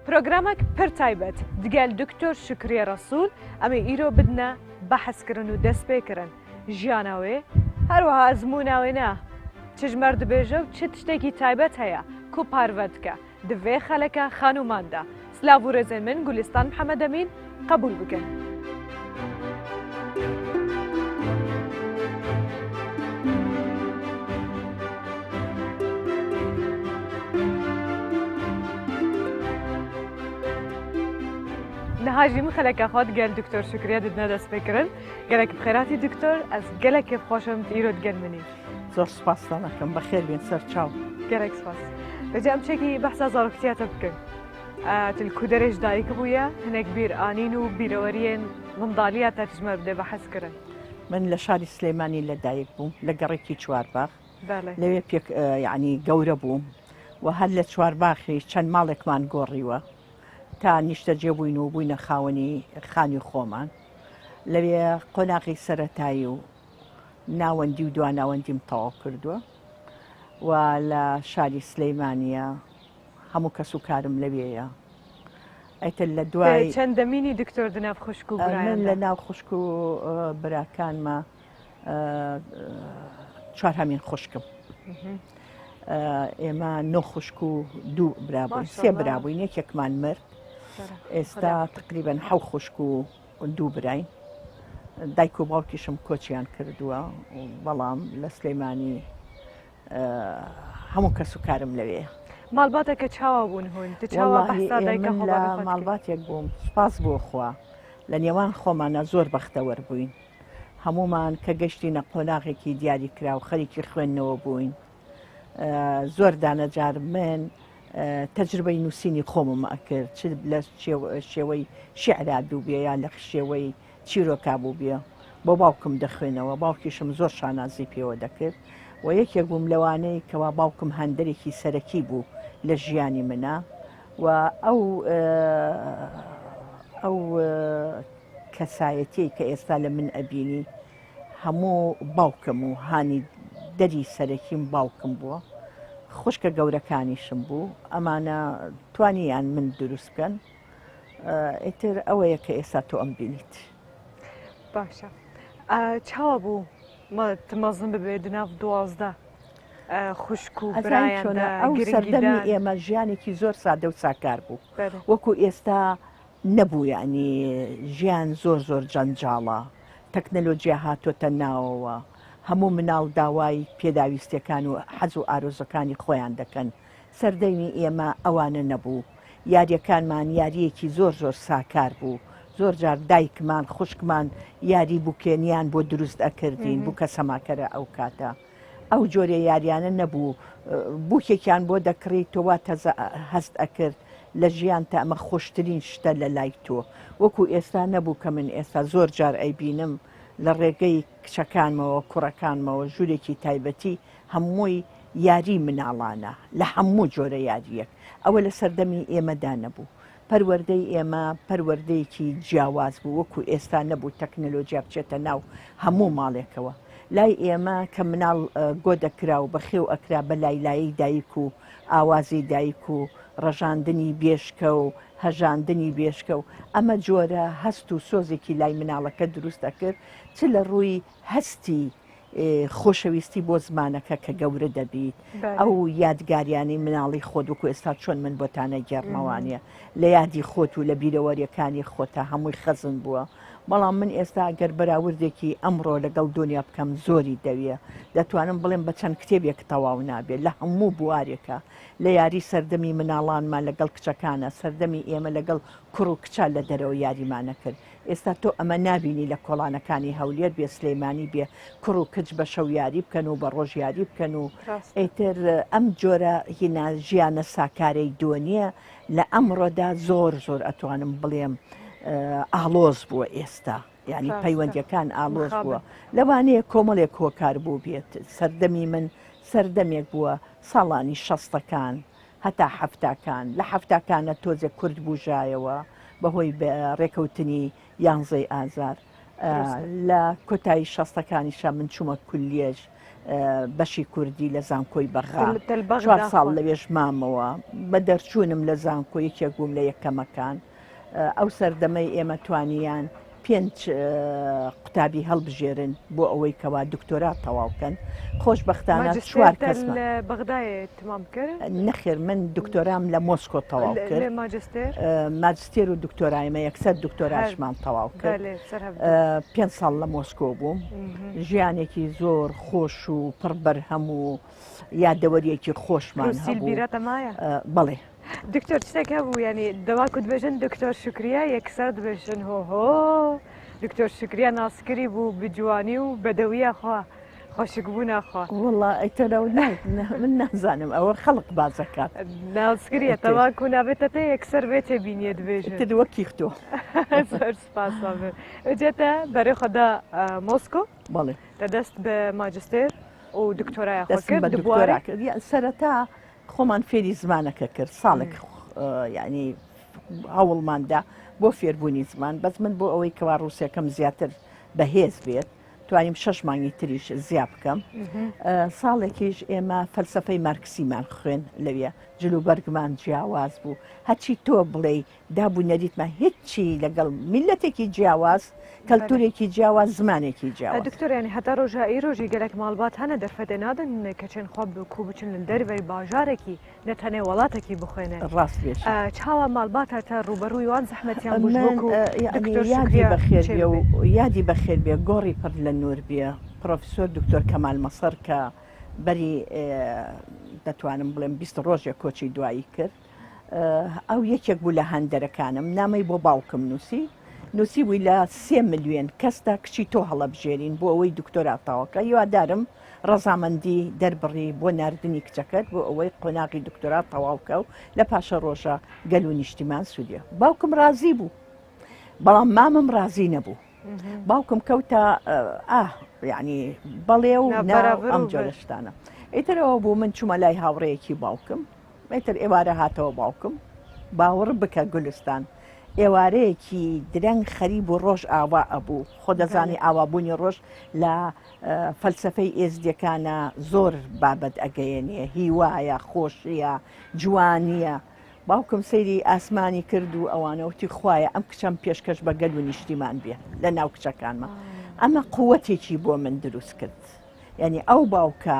پرۆگرامەک پر تایبەت دگەل دکتۆر شوکریە ڕەسوول ئەمێ ئیرۆ بدنە بەحس کرن و دەس پێ کرن ژیانا وێ هەروەها ئەزموونا وێ نا چ ژمەر دبێژە و چ تشتێکی تایبەت هەیە کو پارڤە دکە دڤێ خەلەکە خانومان دا سلاڤ و رێزێن من گولستان محەمەدەمین قەبوول بکەن. نها ژی من خەلەکە خوە دگەل دکتۆر شوکریە ددنە دەس پێ کرن. گەلەک بخێراتی دکتۆر ئەز گەلەک کێف خۆشم ئیرۆ دگەل منی. زۆر سوپاستان ئەکەم بەخێر بێن سەر چاو. گەلەک سوپاس. بەجا ئەم چێکی بەحسا زارۆکتیاتە بکەن. تل کودەرێش دایک بوویە هەنێک بیر ئانین و بیرەوەریێن منداڵیە تا تژمە بدێ بەحس کرن. من لە شاری سلێمانی لە دایک بووم لە گەڕێکی چوارباخ لەوێ پێک یعنی گەورە بووم و هەر لە چوارباخی چەند ماڵێکمان گۆڕیوە تا نیشتەجێ بووین و بووینە خاوەنی خانی خۆمان. لەوێ قۆناغی سەرەتایی و ناوەندی و دواناوەندیم تەواو کردووە و لە شاری سلەیمانە هەموو کەس و کارم لەوێیە ئەتر لە دوای چەندەمینی دکتۆر دناو خوشک و من لە ناو خوشک و براکانمە چوارهەمین خوشکم ئێمە نۆ خوشک و دوو برابوو سێ برابووین یەکێکمان مرد ئێستا تقریبن حەو خوشک و دوو براین دایک و باوکیشم کۆچیان کردووە بەڵام لە سلەیمانی هەموو کەس و کارم لەوێ ماڵباتەکە چاوە بوون هون ماڵباتێک بووم سپاس بۆ خوا لە نێوان خۆمانە زۆر بەختەوەر بووین هەموومان کە گەشتینە قۆناغێکی دیاریکراو خەریکی خوێندنەوە بووین زۆر دانەجار من تەجربەی نووسینی خۆمم ئەکرد چ لە شێوەی شعرا بووبێ یا لە شێوەی چیرۆکا بووبێ بۆ باوکم دەخوێنەوە باوکیشم زۆر شانازی پێوە دەکرد و یەکێک بووم لەوانەی کەوا باوکم هەندەرێکی سەرەکی بوو لە ژیانی منە و ئەو ئەو کەسایەتیەی کە ئێستا لە من ئەبینی هەموو باوکم و هانی دەری سەرەکیم باوکم بووە خوشکە گەورەکانیشم بوو ئەمانە توانیان من دروست بکەن ئیتر ئەوەیە کە ئێستا تۆ ئەم بینیت باشە چاوە بوو مەزن ببێ دناو 12 خوشک و برایاندا ئەو سەردەمی ئێمە ژیانێکی زۆر سادە و ساکار بوو وەکو ئێستا نەبوو یەعنی ژیان زۆر زۆر جەنجاڵە تەکنەلۆجیا هاتۆتە ناوەوە هەموو مناڵ داوای پێداویستیەکان و حەز و ئارۆزەکانی خۆیان دەکەن سەردەمی ئێمە ئەوانە نەبوو یاریەکانمان یاریەکی زۆر زۆر ساکار بوو زۆر جار دایکمان خوشکمان یاری بوکێنیان بۆ دروست ئەکردین بووکە سەماکەرە ئەو کاتە ئەو جۆرە یاریانە نەبوو بوکێکیان بۆ دەکڕی تۆ وا تەزە هەست ئەکرد لە ژیانتا ئەمە خۆشترین شتە لە لای تۆ وەکو ئێستا نەبوو کە من ئێستا زۆر جار ئەیبینم لە ڕێگەی کچەکانمەوە کوڕەکانمەوە ژوورێکی تایبەتی هەمووی یاری مناڵانە لە هەموو جۆرە یاریەک ئەوە لە سەردەمی ئێمەدا نەبوو پەروەردەی ئێمە پەروەردەیەکی جیاواز بوو وەکو ئێستا نەبوو تەکنەلۆجیا بچێتە ناو هەموو ماڵێکەوە لای ئێمە کە مناڵ گۆ دەکرا و بەخێو ئەکرا بە لایلایی دایک و ئاوازی دایک و ڕەژاندنی بێشکە و هەژاندنی بێشکە و ئەمە جۆرە هەست و سۆزێکی لای مناڵەکە دروست ئەکرد چ لە ڕووی هەستی خۆشەویستی بۆ زمانەکە کە گەورە دەبیت ئەو یادگاریانەی مناڵی خۆت وەکو ئێستا چۆن من بۆتانە گێڕمەوانە لە یادی خۆت و لە بیرەوەریەکانی خۆتە هەمووی خەزن بووە بەڵام من ئێستا گەر بەراوردێکی ئەمڕۆ لەگەڵ دنیا بکەم زۆری دەوێ دەتوانم بڵێم بە چەند کتێبێک تەواو نابێت لە هەموو بوارێکە لە یاری سەردەمی مناڵانمان لەگەڵ کچەکانە سەردەمی ئێمە لەگەڵ کوڕ و کچە لە دەرەوە یاریمانە کرد ئێستا تۆ ئەمە نابینی لە کۆڵانەکانی هەولێر بێ سلەیمانی بێ کوڕ و کچ بە شەو یاری بکەن و بە ڕۆژ یاری بکەن و ئیتر ئەم جۆرە هینا ژیانە ساکارەی دۆنیە لە ئەمڕۆدا زۆر زۆر ئەتوانم بڵێم ئاڵۆز بووە ئێستا یعنی پەیوەندیەکان ئاڵۆز بووە لەوانەیە کۆمەڵێک هۆکار بوو بێت سەردەمی من. سەردەمێک بووە ساڵانی شەستەکان هەتا حەفتاکان، لە حەفتاکانە تۆزێک کورد بوژایەوە بەهۆی ڕێکەوتنی یانزەی ئازار. لە کۆتایی شەستەکانیشا من چوومە کولیەش بەشی کوردی لە زانکۆی بەغا چوار ساڵ لەوێش مامەوە بە دەرچوونم لە زانکۆ یەکێک بووم لە یەکەمەکان. ئەو سەردەمەی ئێمە توانیان پێنج قوتابی هەڵبژێرن بۆ ئەوەی کەوا دکتۆرا تەواو کەن خۆشبەختانە چوار کەس بەغدای تمام کرد نەخێر من دکتۆرام لە مۆسکۆ تەواو کرد ماجستێر و دکتۆرایمە یەکسەر دکتۆراشمان تەواو کرد پێ ساڵ لە مۆسکۆ بووم ژیانێکی زۆر خۆش و پڕ بەرهەم و یادەوەریەکی خۆشمان هەبوو بەڵێ دکتۆر شتێک هەبوو یعنی دەوا کو دبێژن دکتۆر شکریە یەکسەر دبێژن هۆ هۆ دکتۆر شکریە ناسکری بوو بجوانی و بەدەویە خوا خۆشک بوو ناخوا وڵا ئەیتەرەوە من نازانم ئەوە خەڵک بازەکات ناسکریە تەوا کو نابێتە تێ یەکسەر بێتێ بینیە دبێژن تر وەکی تۆ زۆر سپاس جێتە بەرێ خۆدا مۆسکۆ بەڵێ دەست بە ماجستێر و دکتۆرای خۆ کرد دکتۆرا کرد سەرەتا خۆمان فێری زمانەکە کرد ساڵێک یعنی هەوڵماندا بۆ فێربوونی زمان بەس من بۆ ئەوەی کەوا ڕووسەکەم زیاتر بەهێز بێت توانیم شش مانگی تریش زیا بکەم ساڵێکیش ئێمە فەلسفەی مارکسیمان خوێن لەوێ جلوبەرگمان جیاواز بوو هەرچی تۆ بڵێ داب و نەریتمان هیچی لەگەڵ میللەتێکی جیاواز، کەلتورێکی جیاواز، زمانێکی جیاواز. دکتۆر یانی هەتا ڕۆژا ئیرۆ ژی گەلەک ماڵبات هەنە دەرفەتێ نادەن کەچێن خوە کو بچن لە دەرڤەی باژارەکی نە تەنێ وەڵاتەکی بخوێنن. ڕاست بێژی. چاوا ماڵباتە تە ڕووبەڕووی وان زەحمەتیان بووش من وەکوو یانی دکتۆر یادی شوکریە بەخێر چێ بێ و ببێ؟ یادی بەخێر بێ گۆڕی پڕ لە نوور بێ پڕۆفیسۆر دکتۆر کەمال مەسەر کە بەری دەتوانم بڵێم 20 ڕۆژێک کۆچی دوایی کرد. ئەو یەکێک بوو لە هاندەرەکانم، نامەی بۆ باوکم نووسی، نووسیبووی لە سێ ملیۆن کەسدا کچی تۆ هەڵەبژێرین بۆ ئەوەی دکتۆرا تەواوکە، هیوادارم ڕەزامەندی دەربڕی بۆ ناردنی کچەکەت بۆ ئەوەی قۆناغی دکتۆرا تەواوکە و لە پاشەڕۆژە گەل و نیشتیمان سوودێ. باوکم ڕازی بوو، بەڵام مامم ڕازی نەبوو. باوکم کەوتە ئاه یعنی بەڵێ و نا ئەم جۆرە شتانە. ئیترەوە بوو من چوومە لای هاوڕێیەکی باوکم، ئیتر ئێوارە هاتەوە باوکم باوەڕ بکە گولستان ئێوارەیەکی درەنگ خەریب و ڕۆژ ئاوا ئەبوو خۆ دەزانی ئاوابوونی ڕۆژ لە فەلسفەی ئێزدیەکانە زۆر بابەت ئەگەیەنێ هیوایە خۆشیە جوانیە باوکم سەیری ئاسمانی کرد و ئەوانە وتی خوایە ئەم کچەم پێشکەش بە گەل و نیشتیمان بێ لە ناو کچەکانمە ئەمە قوتێکی بۆ من دروست کرد یانی ئەو باوکە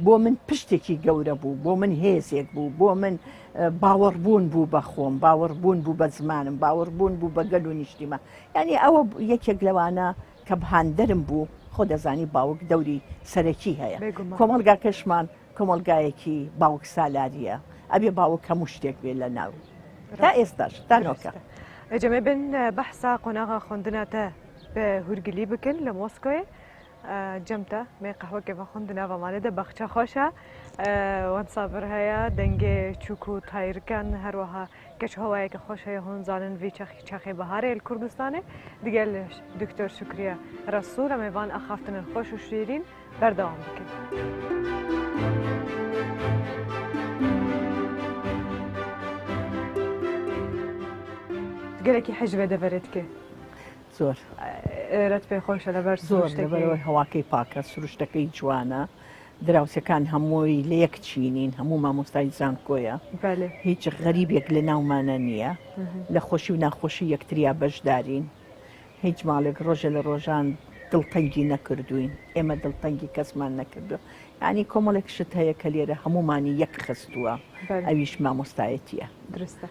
بۆ من پشتێکی گەورە بوو، بۆ من هێزێک بوو، بۆ من باوەڕبوون بوو بە خۆم، باوەڕبوون بوو بە زمانم، باوەڕبوون بوو بە گەل و نیشتیمان. یانی ئەوە یەکێک لەوانە کە هاندەرم بوو، خۆ دەزانی باوک دەوری سەرەکی هەیە. کۆمەڵگاکەشمان کۆمەڵگایەکی باوک سالاریە، ئەبێ باوک هەموو شتێک بێ لە ناو. تا ئێستاش تا نۆکە. جەمێ بن بەحسا قۆناغا خوندنا تە بە هورگلی بکن لە مۆسکۆێ جەمتە مێ قەهوەکێ ڤەخۆن دە ناڤە مالێ دە بەخچە خۆشە وەن سابر هەیە دەنگێ چوک و تایرکان هەروەها کەش هەوایەکە خۆش هەیە هۆن زانن ڤی چەخی چەخێ بەهارێ کوردستانێ دیگەل دکتۆر شکریە ڕەسوول ئەمێ ڤان ئەخافتنن خۆش و شیرین بەردەوام بکەن. گەلێکی حەژ بێ دەڤەرێت کێ زۆر. ئێرەت پێ خۆشە لەبەر زۆر لەبەرەوەی هەواکەی پاکە سروشتەکەی جوانە دراوسەکان هەمووی لە یەک چینین هەموو مامۆستای زانکۆیە هیچ غەریبێک لە ناومانە نییە لە خۆشی و ناخۆشی یەکتریا بەشدارین هیچ ماڵێک ڕۆژە لە ڕۆژان دڵتەنگی نەکردوین ئێمە دڵتەنگی کەسمان نەکردو یانی کۆمەڵێک شت هەیە کە لێرە هەموومانی یەک خستووە ئەویش مامۆستایەتیە. درستە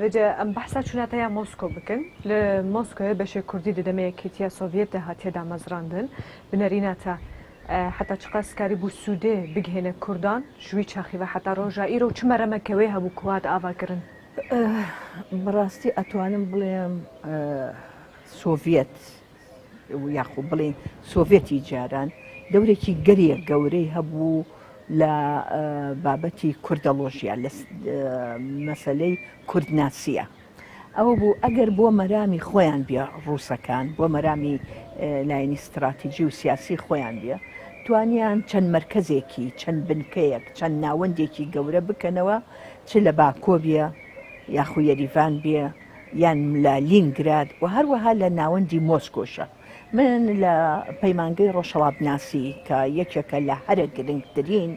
ڤێجە ئەم بەحسا چوناتە یا مۆسکۆ بکەن لە مۆسکۆێ بەشێ کوردی دە دەمێ یەکێتیە سۆڤیەت دە هاتیە دامەزراندن بنەریناتە حەتا چقاس کاری بوو سوودێ بگهێنە کوردان ژوی چاخی ڤە حەتا ڕۆژا ئیرۆ چ مەرەمە کەوێ هەبوو کو هات ئاڤا کرن؟ بەڕاستی ئەتوانم بڵێم سۆڤیەت یاخۆ بڵێین سۆڤێتی جاران دەورێکی گەرێ گەورەی هەبوو لە بابەتی کوردەڵۆژیا لە مەسلەی کوردناسیە ئەوە بوو ئەگەر بۆ مەرامی خۆیان بێ ڕووسەکان بۆ مەرامی لایەنی استراتیجی و سیاسی خۆیان بێ. توانیان چەند مەرکەزێکی، چەند بنکەیەک، چەند ناوەندێکی گەورە بکەنەوە چ لە باکۆ بێ یاخو یەریڤان بێ یان لە لینگراد و هەروەها لە ناوەندی مۆسکۆشە. من لە پەیمانگەی ڕۆژهەڵاتناسی کە یەکێکە لە هەرە گرنگترین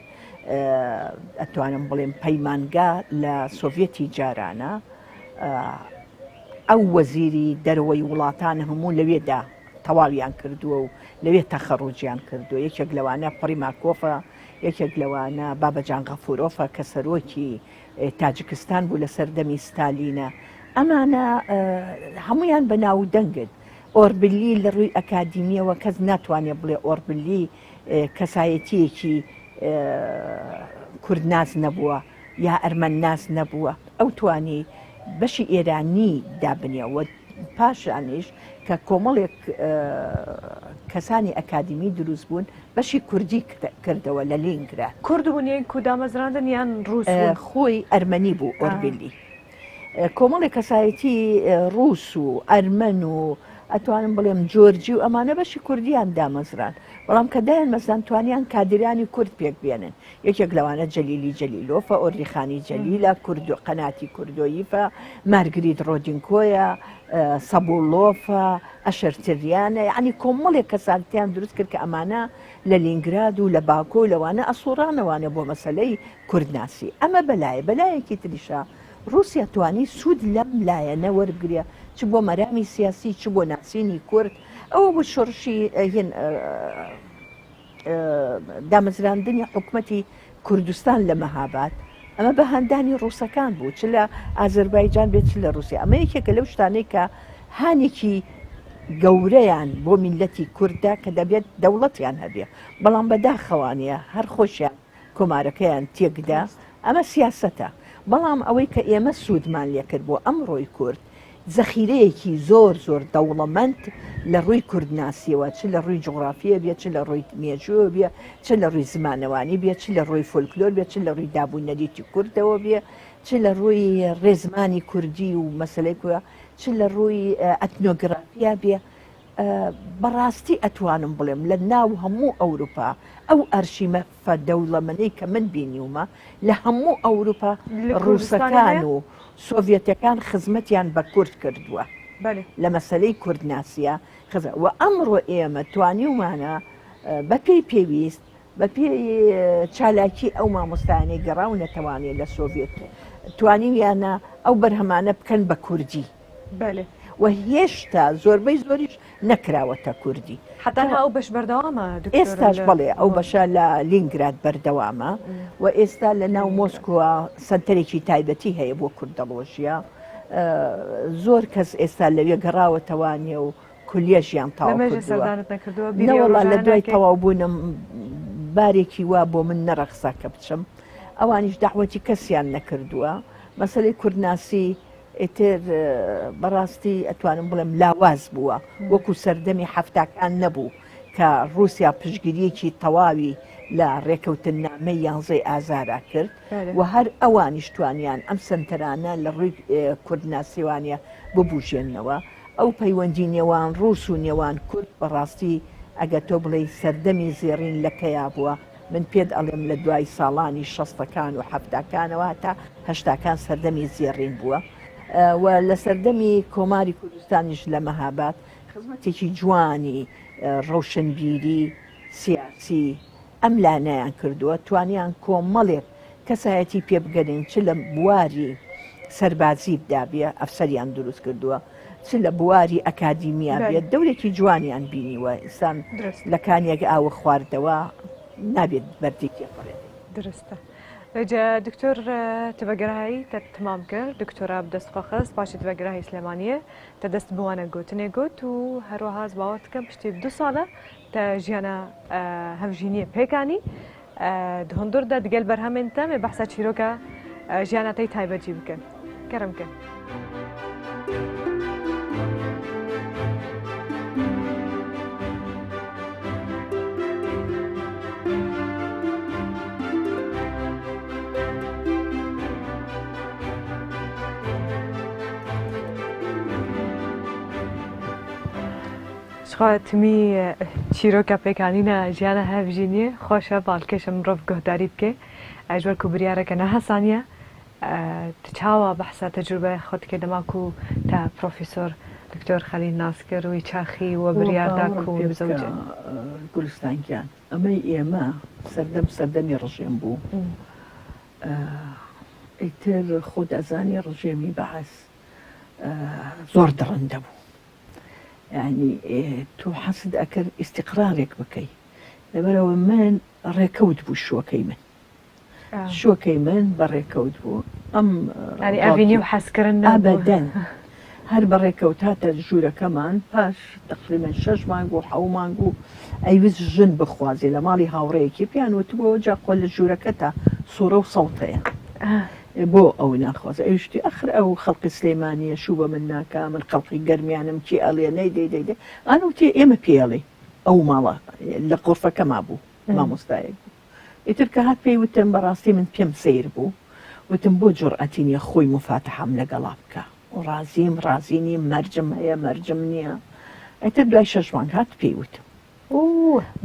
ئەتوانم بڵێم پەیمانگا لە سۆڤەتی جارانە ئەو وەزیری دەرەوەی وڵاتان هەموو لەوێدا تەواویان کردووە و لەوێ تەخەڕوجیان کردووە یەکێک لەوانە پڕیماکۆفە یەکێک لەوانە بابەجان غەفورۆفە کە سەرۆکی تاجکستان بوو لە سەردەمی ستالینە ئەمانە هەمویان بە ناو دەنگن ئۆربلی لە ڕووی ئەکادیمیەوە کەس ناتوانێت بڵێ ئۆربلی کەسایەتیەکی کوردناس نەبووە یا ئەرمەنناس نەبووە ئەو توانی بەشی ئێرانی دابنێ و پاشانیش کە کۆمەڵێک کەسانی ئەکادیمی دروست بوون بەشی کوردی کردەوە لە لینگراد. کورد بوون یان کو دامەزراندن یان ڕووس بوون؟ خۆی ئەرمەنی بوو ئۆربیلی. کۆمەڵێک کەسایەتی ڕووس و ئەرمەن و ئەتوانم بڵێم جۆرجی و ئەمانە بەشی کوردیان دامەزران بەڵام کە دایان مەزان توانیان کادرانی کورد پێک بێنن یەکێک لەوانە جەلیلی جەلیلۆفە، ئۆردیخانی جەلیلە، کوردۆ قەناتی کوردۆییفە، مارگریت ڕۆدینکۆیە، سەبوڵۆفە، ئەشەر تریانە، یەعنی کۆمەڵێک کەسانتیان دروست کرد کە ئەمانە لە لینگراد و لە باکۆ و لەوانە ئەسوڕانەوانە بۆ مەسەلەی کوردناسی. ئەمە بەلایە، بەلایەکی تریشا ڕووسیا توانی سوود لەم لایەنە وەربگرێ چ بۆ مەرامی سیاسی چ بۆ ناسینی کورد، ئەوە بوو شۆڕشی هین دامەزراندنی حکومەتی کوردستان لە مەهاباد ئەمە بە هاندانی ڕووسەکان بوو چ لە ئازەربایجان بێت چ لە ڕووسیا ئەمە یەکێکە لەو شتانەی کە هانێکی گەورەیان بۆ میلەتی کورددا کە دەبێت دەوڵەتیان هەبێ بەڵام بەداخەوانە هەر خۆشیان کۆمارەکەیان تێکدا ئەمە سیاسەتە بەڵام ئەوەی کە ئێمە سوودمان لێکرد بۆ ئەمڕۆی کورد زەخیرەیەکی زۆر زۆر دەوڵەمەند لە ڕووی کوردناسیەوە چ لە ڕووی جوغرافیە بێ چ لە ڕووی مێژووە بێ چ لە ڕووی زمانەوانی بێ چ لە ڕووی فۆلکلۆر بێ چ لە ڕووی داب و نەریتی کوردەوە بێ چ لە ڕووی ڕێزمانی کوردی و مەسەلەی کورە چ لە ڕووی ئەتنۆگرافیا بێ بەڕاستی ئەتوانم بڵێم لە ناو هەموو ئەوروپا ئەو ئەرشیمەفە دەوڵەمەنەی کە من بینیومە لە هەموو ئەوروپا ڕووسەکان و سۆڤەتەکان خزمەتیان بە کورد کردووە لە مەسلەی کوردناسیە خزە و ئەمڕۆ ئێمە توانیومانە بەپێی پێویست بەپێی چالاکی ئەو مامۆستایانەی گەڕاونەتەوانێ لە سۆڤێت توانیویانە ئەو بەرهەمانە بکەن بە کوردی. بەلێ. و هێشتا زۆربەی زۆریش نەکراوەتە کوردی. حەتا ئەو بەش بەردەوامە دکتۆر؟ ئێستاش بەڵێ ئەو بەشە لە لینگراد بەردەوامە و ئێستا لە ناو مۆسکۆ سەنتەرێکی تایبەتی هەیە بۆ کوردەڵۆژیا. زۆر کەس ئێستا لەوێ گەڕاوەتەوانێ و کولیەشیان تەواو لەمێژە کردووە. سەردانت نەکردووە؟ بیری ئەو نەوەڵا لە ڕۆژانە دوای ناکەی؟ تەواو بوونم بارێکی وا بۆ من نەڕەخسا کە بچم. ئەوانیش دەعوەتی کەسیان نەکردووە. مەسەلەی کوردناسی ئیتر بەڕاستی ئەتوانم بڵێم لاواز بووە وەکو سەردەمی حەفتاکان نەبوو کە ڕووسیا پشتگیریەکی تەواوی لە ڕێکەوتننامەی یانزەی ئازارا کرد و هەر ئەوانیش توانیان ئەم سەنتەرانە لە ڕووی کوردناسیوانە ببوژێننەوە ئەو پەیوەندی نێوان ڕووس و نێوان کورد بەڕاستی ئەگەر تۆ بڵێی سەردەمی زێڕین لە کەیا بووە من پێت ئەڵێم لە دوای ساڵانی شەستەکان و حەفتاکانەوە هەتا هەشتاکان سەردەمی زێڕین بووە و لە سەردەمی کۆماری کوردستانیش لە مەهاباد خزمەتێکی جوانی ڕەوشنبیری سیاسی ئەم لانەیان کردووە توانیان کۆمەڵێک کەسایەتی پێ بگەنین چ لە بواری سەربازی دابێ ئەفسەریان دروست کردووە چ لە بواری ئەکادیمیا بێت دەورێکی جوانیان بینیوە ئینسان لە کانیەک ئاوە خواردەوە نابێت بەردی تێپەڕێت. درستە جا دکتۆر تبەگەرایی تە تمام کرد دکتۆرا بدەست خۆ خست پاشی تبەگەرایی سلێمانیە تە دەست بوانە گوتنێ گوت و هەروەها باوەڕ دکەم پشتی دو ساڵە تە ژیانە هەڤژینیە پێکانی دهندور دە دگەل بەرهەمێن تە مێ بەحسا چیرۆکە ژیانە تەی تایبەت جی بکەن کەرم کەن. Jixwe timî çîroka pêkanîna jiyana hevjîniyê xweş e, balkêş e mirov guhdarî bike. Ji ber ku biryareke nehesanî ye. Tu çawa behsa tecrûbeya xwe dikî dema ku te Profesor Doktor Xelîl nas kir wî çaxî we biryar da ku hûn bizewicin? Gulistan giyan, emey ême serdem serdemê rijêm bû. Îtir xwe dezanî rijêmî Beis zor dirinde bû. Yanî tu hez diekir îstîqrarêk bikey. Li ber ewe min rêkewt bû şûekey min. Şûekey min bi rêkewt bû. Em Yanî evînî û hezkirin nebû. Ebeden. Her bi rêkewt hate jûrekeman paş teqrîben şeş mang û hew mang û eywîst jin bixwazê li malî hawreyekî pêyan witibû ca xwe li jûreketa sore û sewt heye. بۆ ئەو ناخوازێ ئەویش وتی ئەخر ئەو خەڵقی سلێمانیە شوو بە من ناکا من خەڵقی گەرمیانم کێ ئەڵێ نەی دەی دەی دەی ئان وتی ئێمە پێی ئەڵێین ئەو ماڵە لە غۆرفەکەما بوو مامۆستایەک بوو ئیتر کە هات پێی وتم بەڕاستی من پێم سەیر بوو وتم بۆ جوڕئەتی نیە خۆی موفاتەحەم لەگەڵا بکا ڕازیم ڕازی نیم مەرجم هەیە مەرجم نییە ئیتر دوای شەش مانگ هات پێی وتم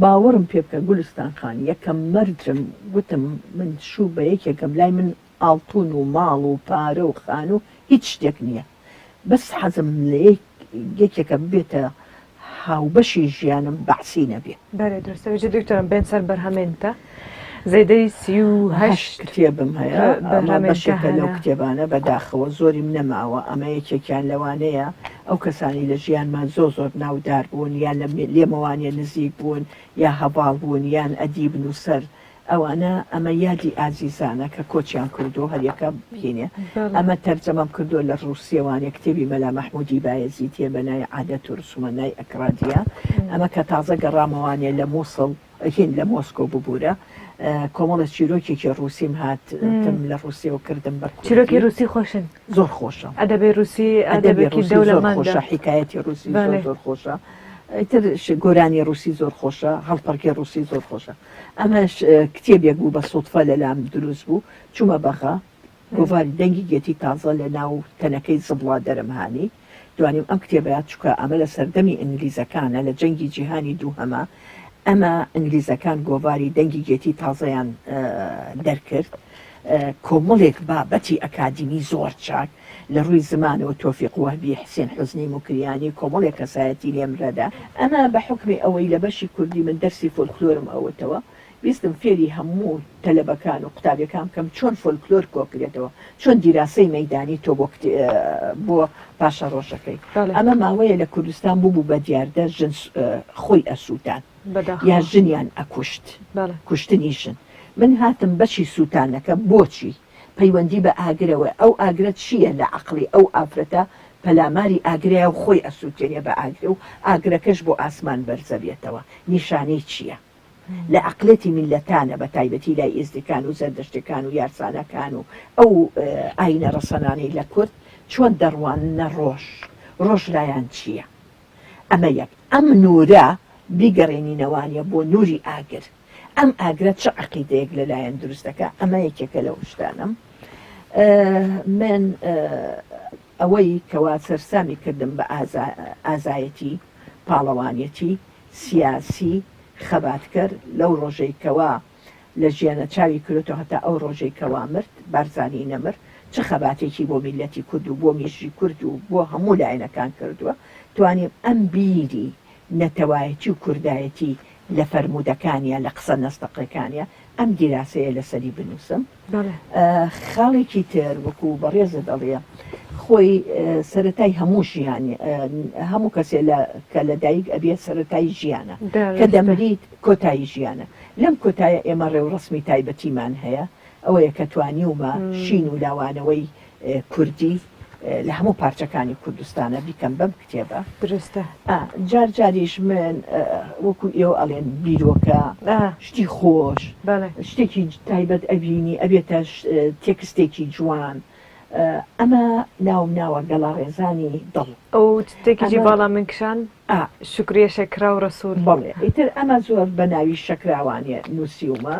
باوەڕم پێ بکە گولستان خان یەکەم مەرجم گوتم من شوو بە یەکێکم لای من ئاڵتون و ماڵ و پارە و خانوو هیچ شتێک نییە بەس حەزم لە یەکێکە ببێتە هاوبەشی ژیانم بەعسی نەبێ. بەرێ دروستە بژی دکتۆرم بێن سەر بەرهەمێن تە زێدەی 38 کتێبم هەیە ئەمە بەشێکە لەو کتێبانە بەداخەوە زۆریم نەماوە ئەمە یەکێکیان لەوانەیە ئەو کەسانی لە ژیانمان زۆر زۆر ناودار بوون یان لە لێمەوانە نزیک بوون یا هەڤاڵ بوون یان ئەدیب نووسەر ئەوانە ئەمە یادی ئازیزانە کە کۆچیان کردووە هەریەکە بینێ ئەمە تەرجەمەم کردووە لە ڕووسیەوانێ کتێبی مەلا مەحموودی بایەزیدیە بە ناوی عادەت و رسومە نای ئەکرادیە ئەمە کە تازە گەڕامەوانێ لە مووسڵ هین لە مۆسکۆ ببوورە کۆمەڵە چیرۆکێکی ڕووسیم هات تم لە ڕووسیەوە کردم بە کوردی. چیرۆکی ڕووسی خۆشن. زۆر خۆشە. ئەدەبی ڕووسی ئەدەبێکی ڕووسی زۆر دەولەمەندە. خۆشە حیکایەتی ڕووسی زۆر بەڵێ. زۆر خۆشە ئیتر گۆرانی ڕووسی زۆر خۆشە هەڵپەڕکێ ڕووسی زۆر خۆشە ئەمەش کتێبێک بوو بە سوتفە لەلام دروست بوو چوومە بەغا گۆڤاری دەنگی گێتی تازە لە ناو تەنەکەی زبڵا دەرم هانی توانیم ئەم کتێبە چونکە ئەمە لە سەردەمی ئینگلیزەکانە لە جەنگی جیهانی دووهەمە ئەمە ئینگلیزەکان گۆڤاری دەنگی گێتی تازەیان دەرکرد کۆمەڵێک بابەتی ئەکادیمی زۆر چاک لە ڕووی زمانەوە تۆفیق وەهبی، حسێن حوزنی موکریانی، کۆمەڵێک کەسایەتی لێمرەدا. ئەمە بە حوکمی ئەوەی لە بەشی کوردی من دەرسی فۆلکلۆرم ئەوتەوە، ویستم فێری هەموو تەلەبەکان و قوتابیەکان بکەم چۆن فۆلکلۆر کۆکرێتەوە، چۆن دیراسەی مەیدانی تۆ بۆ بۆ پاشەڕۆژەکەی. ئەمە ماوەیە لە کوردستان بووبوو بە دیاردە ژن خۆی ئەسووتان یا ژنیان ئەکوشت، کوشتنی ژن. من هاتم بەشی سووتانەکە بۆچی؟ پەیوەندی بە ئاگرەوە ئەو ئاگرە چییە لە عەقڵی ئەو ئافرەتە پەلاماری ئاگرەیە و خۆی ئەسوتێنێ بە ئاگرێ و ئاگرەکەش بۆ ئاسمان بەرزەبێتەوە نیشانەی چییە لە عەقلێتی میللەتانە بە تایبەتی لای ئێزدیکان و زەردەشتەکان و یارسانەکان و ئەو ئاینە ڕەسەنانەی لە کورد چۆن دەڕواننە ڕۆژ ڕۆژ لایان چییە ئەمە یەک ئەم نورە بیگەڕێنینەوانە بۆ نوری ئاگر ئەم ئاگرە چ عەقیدەیەک لە لایەن دروست دەکا ئەمە یەکێکە لەو شتانەم من ئەوەی کەوا سەرسامی کردم بە ئازایەتی پاڵەوانێتی سیاسی خەباتکەر لەو ڕۆژەی کەوا لە ژیانە چاوی کرۆتەوە هەتا ئەو ڕۆژەی کەوا مرد بارزانی نەمر چ خەباتێکی بۆ میلەتی کورد و بۆ میژی کورد و بۆ هەموو لایەنەکان کردووە توانیم ئەم بیری نەتەوایەتی و کوردایەتی لە فەرموودەکانیا لە قسە نەستەقەکانیا ئەم دیراسەیە لەسەری بنووسم. خاڵێکی تر وەکو بەڕێزت ئەڵێ خۆی سەرەتای هەموو ژیانی هەموو کەسێ لە کە لە دایک ئەبێ سەرەتای ژیانە کە دەمریت کۆتایی ژیانە لەم کۆتایە ئێمە ڕێوڕەسمی تایبەتیمان هەیە ئەوەیە کە توانیومە شین و لاوانەوەی کوردی لە هەموو پارچەکانی کوردستانە بیکەم بەم کتێبە. دروستە. جار جاریش من وەکو ئێوە ئەڵێن بیرۆکە شتی خۆش شتێکی تایبەت ئەبینی ئەبێتە تێکستێکی جوان ئەمە ناوم ناوە گەڵاڕێزانی دڵ. ئەو تێکیی باڵا من کشان شوکریە شەکراو ڕەسوول. بەڵێ ئیتر ئەمە زۆر بە ناوی شەکراوانێ نووسیومە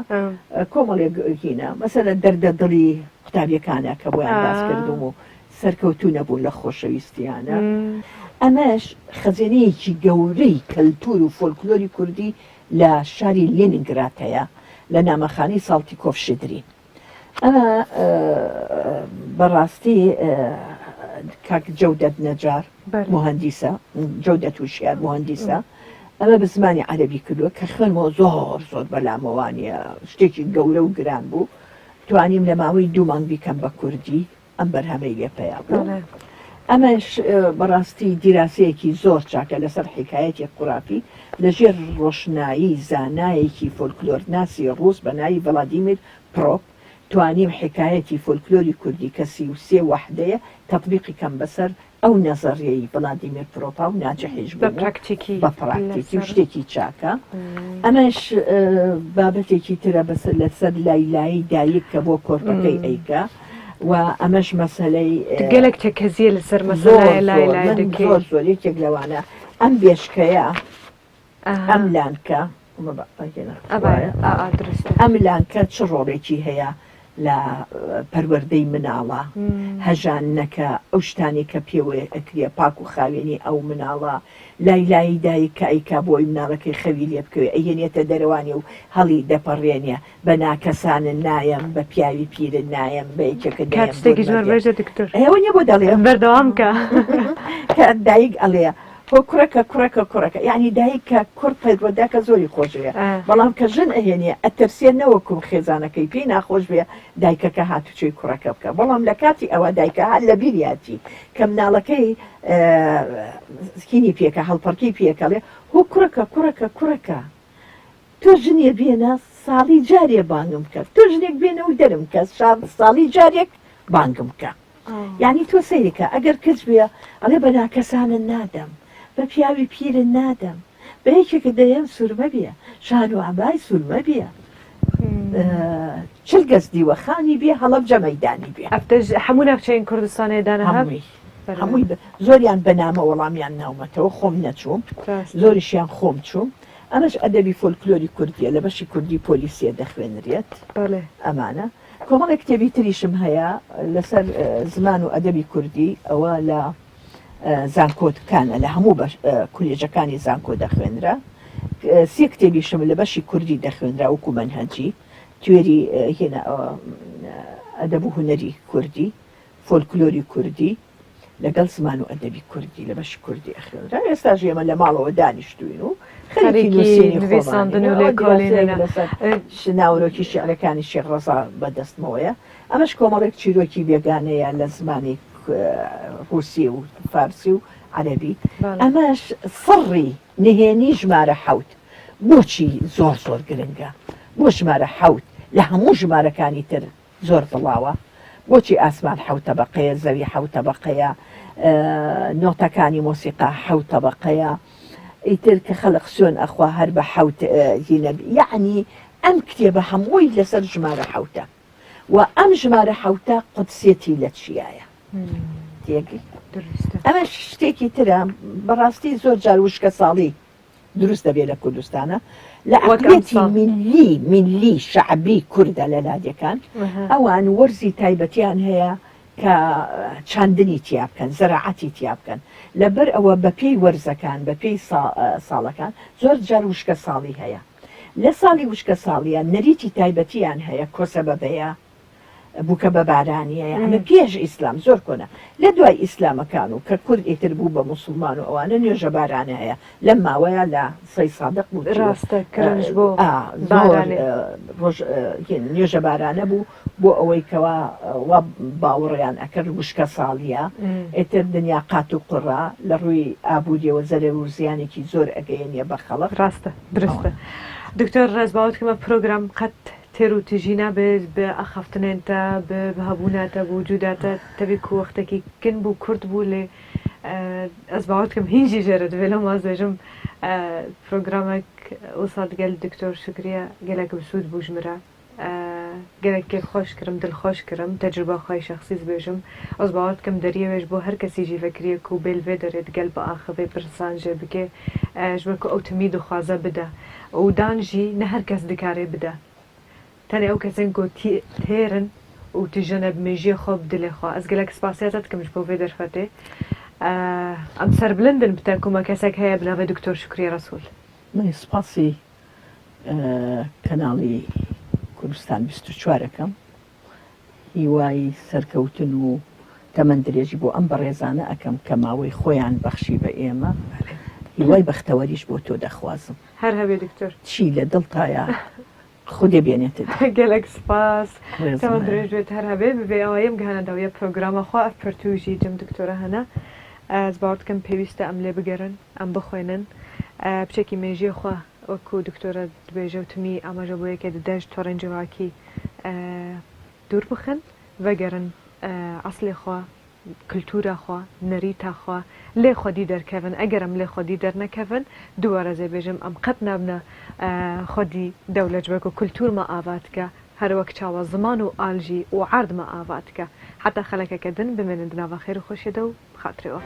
کۆمەڵێک هینە مەسەلەن دەردە دڵی قوتابیەکانە کە بۆیان باس کردوم و. سەرکەوتوو نەبوون لە خۆشەویستیانە. ئەمەش خەزێنەیەکی گەورەی کەلتوور و فۆلکلۆری کوردی لە شاری لینینگراد هەیە لە نامەخانەی ساڵتیکۆف شدرین. ئەمە بەڕاستی کاک جەودەت نەجار موهەندیسە، جەودەت وشیار موهەندیسە، ئەمە بە زمانی عەرەبی کردووە کە خوێنمەوە زۆر زۆر بەلامەوانیە شتێکی گەورە و گران بوو توانیم لە ماوەی دوو مانگ بیکەم بە کوردی ئەم بەرهەمەی لێ پەیا بوو. ئەمەش بەڕاستی دیراسەیەکی زۆر چاکە لەسەر حیکایەتی قورافی لە ژێر ڕۆشنایی زانایەکی فۆلکلۆرناسی ڕووس بە ناوی ڤلادیمیر پرۆپ توانیم حیکایەتی فۆلکلۆری کوردی کە 33 وەحدەیە تەتبیقی کەم بەسەر ئەو نەزەریەی ڤلادیمیر پرۆپا و ناجحیش بووم و بە پراکتیکی و شتێکی چاکە. ئەمەش بابەتێکی ترە بەسەر لەسەر لای لایی دایک کە بۆ کۆرپەکەی ئەیکا و ئەمەش مەسەلەی گەلەک تەکەزیە لەسەر مەسەلەی لای لای دەکەی. زۆر زۆر یەکێک لەوانە ئەم بێشکەیە ئەم لانکە ئەم لانکە چ ڕۆڵێکی هەیە لە پەروەردەی مناڵە هەژاندنەکە ئەو شتانەی کە پێوەی ئەکرێ پاک و خاوێنی ئەو مناڵە لای لایی دایک کە ئەیکا بۆی مناڵەکەی خەوی لێ بکەوێ ئەیهێنێتە دەرەوانی و هەڵی دەپەڕێنێ بە ناکەسانن نایەم بە پیاوی پیرن نایەم بە یەکێکە دەیەم شتێکی زۆر بێژە دکتۆر ئەوە نیە بۆ دەڵێم بەردەوام کە کە دایک ئەڵێ هۆ کوڕەکە کوڕەکە کوڕەکە یانی دایک کە کوڕ پەروەردە کە زۆری خۆشەوێ بەڵام کە ژن ئەهێنێ ئەترسێ نەوەکوم خێزانەکەی پێی ناخۆش بێ دایکەکە هاتوچۆی کوڕەکە بکە بەڵام لە کاتی ئەوە دایکە هەر لە بیریاتی کە مناڵەکەی هینی پێکە هەڵپەڕکی پێکەڵێ هۆ کوڕەکە کوڕەکە کوڕەکە تۆ ژنێ بێنە ساڵی جارێ بانگم کە تۆ ژنێک بێنە و دەرم کە ساڵی جارێک بانگم کە یانی تۆ سەیرکە ئەگەر کچ بێ ئەڵێ بە ناکەسانت نادەم بە پیاوی پیرت نادەم بە یەکێکت دەیەم سورمە بێ شان و عەبای سورمە بێ چل گەز دیوەخانی بێ هەڵەبجە مەیدانی بێ. ئەفتەش هەموو ناوچەین کوردستانێ دانە هەب؟ هەمووی هەمووی زۆریان بە نامە وەڵامیان ناومەتەوە خۆم نەچووم زۆریشیان خۆم چووم ئەمەش ئەدەبی فۆلکلۆری کوردیە لە بەشی کوردی پۆلی سێ دەخوێنرێت ئەمانە. کۆمەڵێک کتێبی تریشم هەیە لەسەر زمان و ئەدەبی کوردی، ئەوە لە زانکۆکانە، لە هەموو کولێژەکانی زانکۆ دەخوێنرا. سێ کتێبیشم لە بەشی کوردی دەخوێنرا وەکو مەنهەجی توێری هێنا ئەدەب و هونەری کوردی، فۆلکلۆری کوردی. لەگەڵ زمان و ئەدەبی کوردی لە بەشی کوردی ئەخوێنرا ئێستاش ئێمە لە ماڵەوە دانیشتوین و خەریکی نووسینی نویساندن و لێکۆڵینەوە لەسەر ناوەرۆکی شیعرەکانی شێخ ڕەزا بەدەستمەوەیە ئەمەش کۆمەڵێک چیرۆکی بێگانەیە لە زمانی ڕووسی و فارسی و عەرەبی ئەمەش سڕی نهێنی ژمارە حەوت بۆچی زۆر زۆر گرنگە بۆ ژمارە حەوت لە هەموو ژمارەکانی تر زۆر بڵاوە بۆچی ئاسمان حەوت تەبەقەیە زەوی حەوت تەبەقەیە نۆتەکانی مۆسیقا حەوت تەبەقەیە ئیتر کە خەلق سوێن ئەخوا هەر بە حەوت هینە یەعنی ئەم کتێبە هەمووی لەسەر ژمارە حەوتە و ئەم ژمارە حەوتە قودسیەتی لە چیایە تێگەی ئەمە شتێکی ترە بەڕاستی زۆر جار وشکە ساڵی دروست دەبێ لە کوردستانە لە عەقلیەتی میللی میللی شەعبی کوردە لە لادێکان ئەوان وەرزی تایبەتیان هەیە کە چاندنی تیا بکەن زەراعەتی تیا بکەن لەبەر ئەوە بەپێی وەرزەکان بەپێی ساڵەکان زۆر جار وشکە ساڵی هەیە لە ساڵی وشکە ساڵیە نەریتی تایبەتیان هەیە کۆسە بەبەیە بووکە بە بارانیە یەعنی پێش ئیسلام زۆر کۆنە لە دوای ئیسلامەکان و کە کورد ئیتر بوو بە موسڵمان و ئەوانە نوێژە بارانە هەیە لەم ماوەیە لە سەی سادق بوو ڕاستە کرنج بۆ زۆر ڕۆژ نوێژە بارانە بوو بۆ ئەوەی کەوا وا باوەڕیان ئەکرد وشکە ساڵیە ئیتر دنیا قات و قوڕە لە ڕووی ئابووریەوە زەرەر و زیانێکی زۆر ئەگەیەنیە بە خەڵک ڕاستە درستە دکتۆر ڕێز باوەت کەمە پرۆگرام قەت تێر و تژی نابێ بە ئاخافتنێن تە، بە هەبوونا تە، بە وجوودا تە، تەبی کو وەختەکی کن بوو کورت بوو لێ ئەز باوەر دکەم هین ژی ژێرە دبێ لەوما ئەز دێژم پرۆگرامەک وسا دگەل دکتۆر شوکریە گەلەک بسوود بوو ژ مرە گەلەک کێف خوەش کرم دل خوەش کرم تەجروبە خوەی شەخسی زبێژم ئەز باوەر دکەم دەریە وێژ بۆ هەر کەسی ژی ڤەکریە کو بێ لڤێ دەرێ دگەل بئاخڤێ پرسان ژێ بکێ ژ بەر کو ئەو تمی دخوازە بدە و دان ژی نە هەر کەس دکارێ بدە. تەنێ ئەو کەسێن کو تێرن û tije ne bi mêjiyê xwe bi dilê xwe. Ez gelek spasiya te dikim ji bo vê derfetê. Em serbilind in bi te ku me kesek heye bi navê Doktor Şukriye Resûl. Min spasî کەناڵی کوردستان 24 ئەکەم. هیوای سەرکەوتن و تەمەن درێژی بۆ ئەم بەڕێزانە ئەکەم کە ماوەی خۆیان بەخشی بە ئێمە. هیوای بەختەوەریش بۆ تۆ دەخوازم. هەر هەبێ دکتۆر. چی لە دڵتایە خودێ بێنێتە دی. گەلەک سپاس. ڕێزم تەمەن هەیە. درێژ بێت هەر هەبێ. ببێ ئەوە یەم گەهەنە داویە پرۆگرامە خوا ئەف پرتوو ژی جەم دکتۆرە هەنە. ئەز باوەڕ دکەم پێویستە ئەم لێ بگەرن ئەم بخوێنن. پچەکی مێژیە خوا وەکو دکتۆرە دبێژە و تمی ئاماژە بۆ یەکێ ددەژ تۆڕێن جڤاکی دوور بخن ڤەگەرن ئەسلێ خوا کلتورا خوا نەریتا خوا لێ خودی دەرکەڤن ئەگەر ئەم لێ خودی دەرنەکەڤن دووارە زێ بێژم ئەم قەت نابنە خودی دەولەت وەکو کلتور ما ئاڤا دکە هەر وەک چاوە زمان و ئال ژی و عەرد ما ئاڤا دکە حەتا خەلەکەکە دن بمێنن دناڤا خێر و خۆشیە دە و بخاترێوە.